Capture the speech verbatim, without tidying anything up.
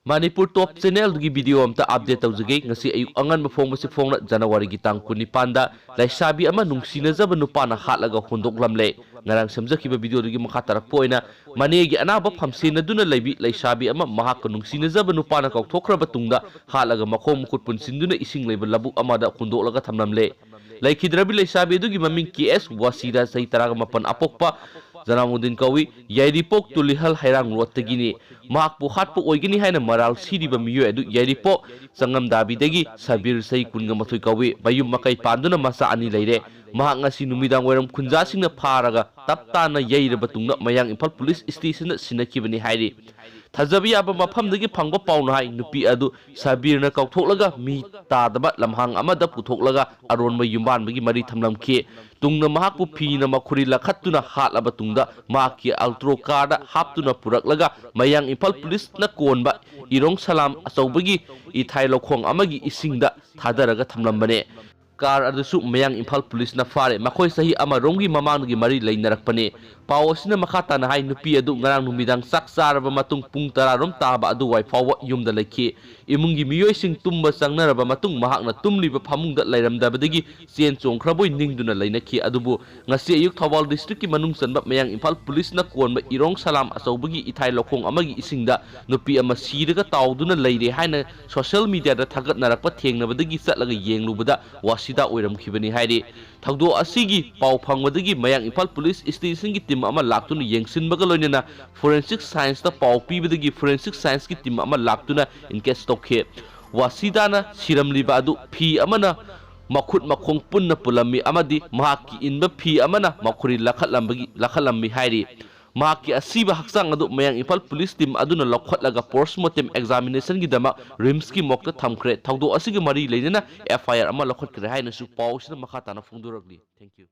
ꯃꯅꯤꯄꯨꯔ ꯇꯣꯞ ꯆꯦꯅꯦꯜꯗꯨꯒꯤ video ꯑꯝꯇ update ꯇꯧꯖꯒꯦ꯫ ꯉꯁꯤ ꯑꯌꯨꯛ ꯑꯉꯟꯕ ꯐꯣꯡꯕꯁꯤ ꯐꯣꯡꯅ ꯖꯅꯋꯥꯔꯤꯒꯤ ꯇꯥꯡ ꯀꯨꯟꯅꯤꯄꯥꯟꯗ ꯂꯩꯁꯥꯕꯤ ꯑꯃ ꯅꯨꯡꯁꯤꯅꯖꯕ ꯅꯨꯄꯥꯅ ꯍꯥꯠꯂꯒ ꯍꯨꯟꯗꯣꯛꯂꯝꯂꯦ꯫ ꯉꯔꯥꯡ ꯁꯦꯝꯖꯈꯤꯕ ꯚꯤꯗꯤꯑꯣꯗꯨꯒꯤ ꯃꯈꯥ ꯇꯥꯔꯛꯄ ꯑꯣꯏꯅ ꯃꯅꯦꯒꯤ ꯑꯅꯥꯕ ꯐꯝꯁꯦꯟꯅꯗꯨꯅ ꯂꯩꯕꯤ ꯂꯩꯁꯥꯕꯤ ꯑꯃ ꯃꯍꯥꯛꯀ ꯅꯨꯡꯁꯤꯅꯖꯕ ꯅꯨꯄꯥꯅ ꯀꯥꯎꯊꯣꯛꯈ꯭ꯔꯕ ꯇꯨꯡꯗ ꯍꯥꯠꯂꯒ ꯃꯈꯣꯡ ꯃꯈꯨꯠ ꯄꯨꯟꯁꯤꯟꯗꯨꯅ ꯏꯁꯤꯡ ꯂꯩꯕ ꯂꯧꯕꯨꯛ ꯑꯃꯗ ꯍꯨꯟꯗꯣꯛꯂꯒ ꯊꯝꯂꯝꯂꯦ꯫ ꯂꯩꯈꯤꯗ꯭ꯔꯕꯤ ꯂꯩꯁꯥꯕꯤ ꯑꯗꯨꯒꯤ ꯃꯃꯤꯡ ꯀꯦ ꯑꯦꯁ ꯋꯥꯁꯤꯗ, ꯆꯍꯤ ꯇꯔꯥꯒ ꯃꯥꯄꯟ, ꯑꯄꯣꯛꯄ ꯖꯅꯥꯃꯨꯗꯤꯟ ꯀꯧꯏ꯫ ꯌꯥꯏꯔꯤꯄꯣꯛ ꯇꯨꯂꯤꯍꯜ ꯍꯩꯔꯥꯡ ꯔꯣꯗꯇꯒꯤꯅꯤ꯫ ꯃꯍꯥꯛꯄꯨ ꯍꯥꯠꯄ ꯑꯣꯏꯒꯅꯤ ꯍꯥꯏꯅ ꯃꯔꯥꯜ ꯁꯤꯔꯤꯕ ꯃꯤꯑꯣꯏ ꯑꯗꯨ ꯌꯥꯏꯔꯤꯄꯣꯛ ꯆꯪꯉꯝꯗꯥꯕꯤꯗꯒꯤ ꯁꯕꯤꯔ, ꯆꯍꯤ ꯀꯨꯟꯒ ꯃꯥꯊꯣꯏ ꯀꯧꯏ꯫ ꯃꯌꯨꯝ ꯃꯀꯩ ꯄꯥꯟꯗꯨꯅ ꯃꯆꯥ ꯑꯅꯤ ꯂꯩꯔꯦ꯫ ꯃꯍꯥꯛ ꯉꯁꯤ ꯅꯨꯃꯤꯗꯥꯡ ꯋꯥꯏꯔꯝ ꯈꯨꯟꯖꯥꯁꯤꯡꯅ ꯐꯥꯔꯒ ꯇꯞ ꯇꯥꯅ ꯌꯩꯔꯕ ꯇꯨꯡꯗ ꯃꯌꯥꯡ ꯏꯝꯐꯥꯜ ꯄꯨꯂꯤꯁ ꯁ꯭ꯇꯦꯁꯟꯗ ꯁꯤꯟꯅꯈꯤꯕꯅꯤ ꯍꯥꯏꯔꯤ꯫ ꯊꯥꯖꯕ ꯌꯥꯕ ꯃꯐꯝꯗꯒꯤ ꯐꯪꯕ ꯄꯥꯎꯅ ꯍꯥꯏ, ꯅꯨꯄꯤ ꯑꯗꯨ ꯁꯕꯤꯔꯅ ꯀꯥꯎꯊꯣꯛꯂꯒ ꯃꯤ ꯇꯥꯗꯕ ꯂꯝꯍꯥꯡ ꯑꯃꯗ ꯄꯨꯊꯣꯛꯂꯒ ꯑꯔꯣꯟꯕ ꯌꯨꯝꯕꯥꯟꯕꯒꯤ ꯃꯔꯤ ꯊꯝꯂꯝꯈꯤ꯫ ꯇꯨꯡꯗ ꯃꯍꯥꯛꯄꯨ ꯐꯤꯅ ꯃꯈꯨꯔꯤ ꯂꯥꯈꯠꯇꯨꯅ ꯍꯥꯠꯂꯕ ꯇꯨꯡꯗ ꯃꯍꯥꯛꯀꯤ ꯑꯜꯇ꯭ꯔꯣ ꯀꯥꯔꯗ ꯍꯥꯞꯇꯨꯅ ꯄꯨꯔꯛꯂꯒ ꯃꯌꯥꯡ ꯏꯝꯐꯥꯜ ꯄꯨꯂꯤꯁꯅ ꯀꯣꯟꯕ ꯏꯔꯣꯡ ꯁꯂꯥꯝ ꯑꯆꯧꯕꯒꯤ ꯏꯊꯥꯏ ꯂꯧꯈꯣꯡ ꯑꯃꯒꯤ ꯏꯁꯤꯡꯗ ꯊꯥꯗꯔꯒ ꯊꯝꯂꯝꯕꯅꯦ꯫ ꯀꯥꯔ ꯑꯗꯨꯁꯨ ꯃꯌꯥꯡ ꯏꯝꯐꯥꯜ ꯄꯨꯂꯤꯁꯅ ꯐꯥꯔꯦ꯫ ꯃꯈꯣꯏ ꯆꯍꯤ ꯑꯃꯔꯣꯝꯒꯤ ꯃꯃꯥꯡꯗꯒꯤ ꯃꯔꯤ ꯂꯩꯅꯔꯛꯄꯅꯦ꯫ ꯄꯥꯎ ꯑꯁꯤꯅ ꯃꯈꯥ ꯇꯥꯅ ꯍꯥꯏ, ꯅꯨꯄꯤ ꯑꯗꯨ ꯉꯔꯥꯡ ꯅꯨꯃꯤꯗꯥꯡ ꯆꯥꯛ ꯆꯥꯔꯕ ꯃꯇꯨꯡ ꯄꯨꯡ ꯇꯔꯥ ꯔꯣꯝ ꯇꯥꯕ ꯑꯗꯨꯋꯥꯏ ꯐꯥꯎꯕ ꯌꯨꯝꯗ ꯂꯩꯈꯤ꯫ ꯏꯃꯨꯡꯒꯤ ꯃꯤꯑꯣꯏꯁꯤꯡ ꯇꯨꯝꯕ ꯆꯪꯅꯔꯕ ꯃꯇꯨꯡ ꯃꯍꯥꯛꯅ ꯇꯨꯝꯂꯤꯕ ꯐꯃꯨꯡꯗ ꯂꯩꯔꯝꯗꯕꯗꯒꯤ ꯆꯦꯟ ꯆꯣꯡꯈ꯭ꯔꯕꯣꯏ ꯅꯤꯡꯗꯨꯅ ꯂꯩꯅꯈꯤ꯫ ꯑꯗꯨꯕꯨ ꯉꯁꯤ ꯑꯌꯨꯛ ꯊꯧꯕꯥꯜ ꯗꯤꯁꯇ꯭ꯔꯤꯛꯀꯤ ꯃꯅꯨꯡ ꯆꯟꯕ ꯃꯌꯥꯡ ꯏꯝꯐꯥꯜ ꯄꯨꯂꯤꯁꯅ ꯀꯣꯟꯕ ꯏꯔꯣꯡ ꯁꯂꯥꯝ ꯑꯆꯧꯕꯒꯤ ꯏꯊꯥꯏ ꯂꯧꯈꯣꯡ ꯑꯃꯒꯤ ꯏꯁꯤꯡꯗ ꯅꯨꯄꯤ ꯑꯃ ꯁꯤꯔꯒ ꯇꯥꯎꯗꯨꯅ ꯂꯩꯔꯦ ꯍꯥꯏꯅ ꯁꯣꯁꯤꯌꯦꯜ ꯃꯤꯗꯤꯌꯥꯗ ꯊꯥꯒꯠꯅꯔꯛꯄ ꯊꯦꯡꯅꯕꯗꯒꯤ ꯆꯠꯂꯒ ꯌꯦꯡꯂꯨꯕꯗ ꯋꯥꯁꯤꯗꯥ ꯑꯣꯏꯔꯝꯈꯤꯕꯅꯤ ꯍꯥꯏꯔꯤ꯫ ꯊꯧꯗꯣꯛ ꯑꯁꯤꯒꯤ ꯄꯥꯎ ꯐꯪꯕꯗꯒꯤ ꯃꯌꯥꯡ ꯏꯝꯐꯥꯜ ꯄꯨꯂꯤꯁ ꯁ꯭ꯇꯦꯁꯟꯒꯤ ꯇꯤꯝ ꯑꯃ ꯂꯥꯛꯇꯨꯅ ꯌꯦꯡꯁꯤꯟꯕꯒ ꯂꯣꯏꯅꯅ ꯐꯣꯔꯦꯟꯁꯤꯛ ꯁꯥꯏꯟꯁꯇ ꯄꯥꯎ ꯄꯤꯕꯗꯒꯤ ꯐꯣꯔꯦꯟꯁꯤꯛ ꯁꯥꯏꯟꯁꯀꯤ ꯇꯤꯝ ꯑꯃ ꯂꯥꯛꯇꯨꯅ ꯏꯟꯀ꯭ꯋꯦꯁ ꯇꯧꯈꯤ꯫ ꯋꯥꯁꯤꯗꯥꯅ ꯁꯤꯔꯝꯂꯤꯕ ꯑꯗꯨ ꯐꯤ ꯑꯃꯅ ꯃꯈꯨꯠ ꯃꯈꯣꯡ ꯄꯨꯟꯅ ꯄꯨꯜꯂꯝꯃꯤ ꯑꯃꯗꯤ ꯃꯍꯥꯛꯀꯤ ꯏꯟꯕ ꯐꯤ ꯑꯃꯅ ꯃꯈꯨꯔꯤ ꯂꯥꯈꯠꯂꯝꯕꯒꯤ, ꯂꯥꯈꯠꯂꯝꯃꯤ ꯍꯥꯏꯔꯤ꯫ ꯃꯍꯥꯛꯀꯤ ꯑꯁꯤꯕ ꯍꯛꯆꯥꯡ ꯑꯗꯨ ꯃꯌꯥꯡ ꯏꯝꯐꯥꯜ ꯄꯨꯂꯤꯁ ꯇꯤꯝ ꯑꯗꯨꯅ ꯂꯧꯈꯠꯂꯒ ꯄꯣꯁꯃꯣꯔꯇꯦꯝ ꯑꯦꯛꯖꯥꯃꯤꯅꯦꯁꯟꯒꯤꯗꯃꯛ ꯔꯤꯝꯁꯀꯤ ꯃꯣꯔꯒꯇ ꯊꯝꯈ꯭ꯔꯦ꯫ ꯊꯧꯗꯣꯛ ꯑꯁꯤꯒ ꯃꯔꯤ ꯂꯩꯅꯅ ꯑꯦꯐ ꯑꯥꯏ ꯑꯥꯔ ꯑꯃ ꯂꯧꯈꯠꯈ꯭ꯔꯦ ꯍꯥꯏꯅꯁꯨ ꯄꯥꯎ ꯑꯁꯤꯅ ꯃꯈꯥ ꯇꯥꯅ ꯐꯣꯡꯗꯣꯔꯛꯂꯤ꯫ Thank you꯫